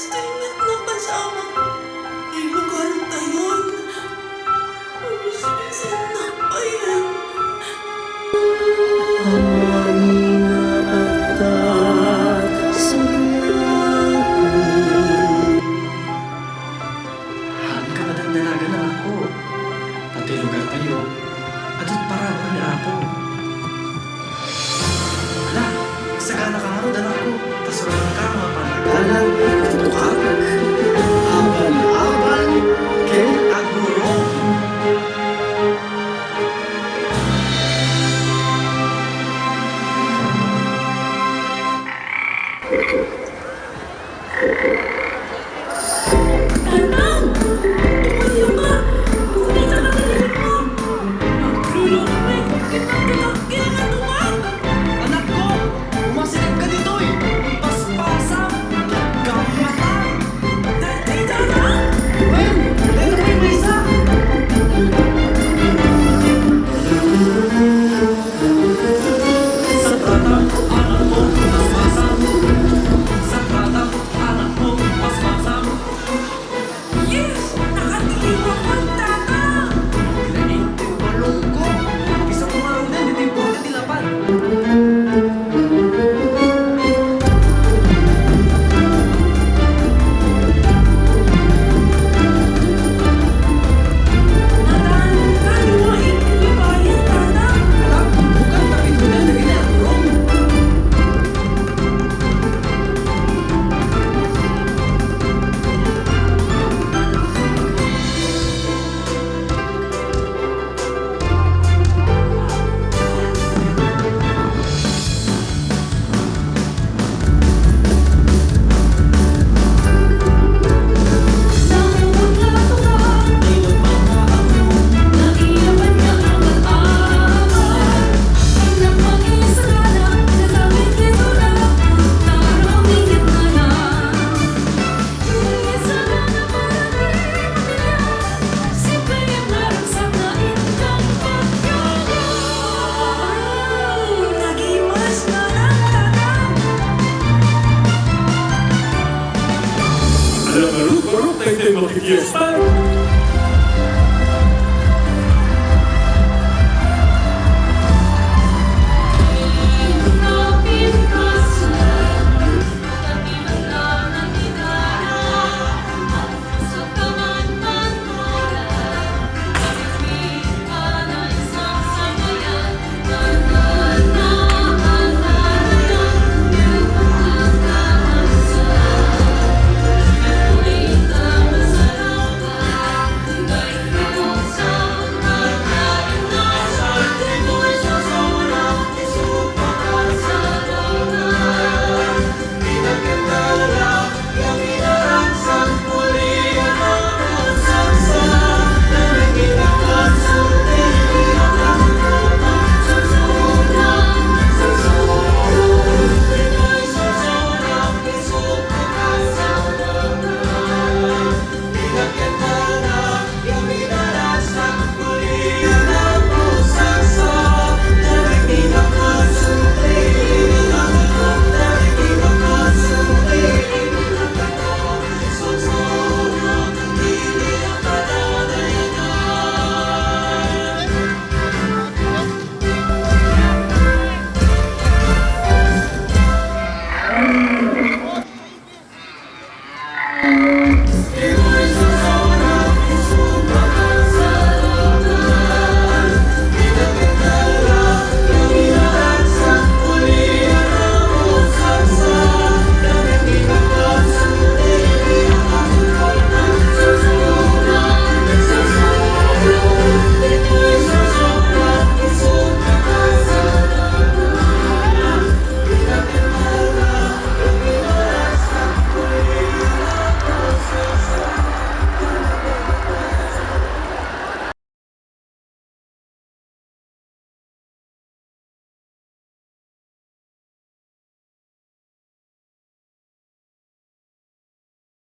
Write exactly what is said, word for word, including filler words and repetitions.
Ingat na kasama ti lugartayon. Umispisin na payen. Haan ka madagdanagan, anakko. Pati lugartayo, adto't parabur ni Apo. Ala, sagana ka ngarud, anakko, ta suratanka nga panagalan iti tukak. Aban-aban ken agurom. Tatang! Tumayo ka! Kumita ka sa likod mo! Naglulukmit kita, kalaki nga tumak! Anakko, umasideg ka ditoy! Paspasam! Nagkamata! Dati, Tatang! Wen, dati, maysa! Sa tatang, anakko, paspasam. Sa tatang, anakko, paspasam. Yes! Nakatiliwang ang tatang! Pinainit ti balon ko. Bisa ko marudan, di timpor ti lapad. Natan, kaniwa iti bayan, Tatang. Ala, bukan tapindunan dagiti naaturong. Ala, barok-barok daytoy makipiesta.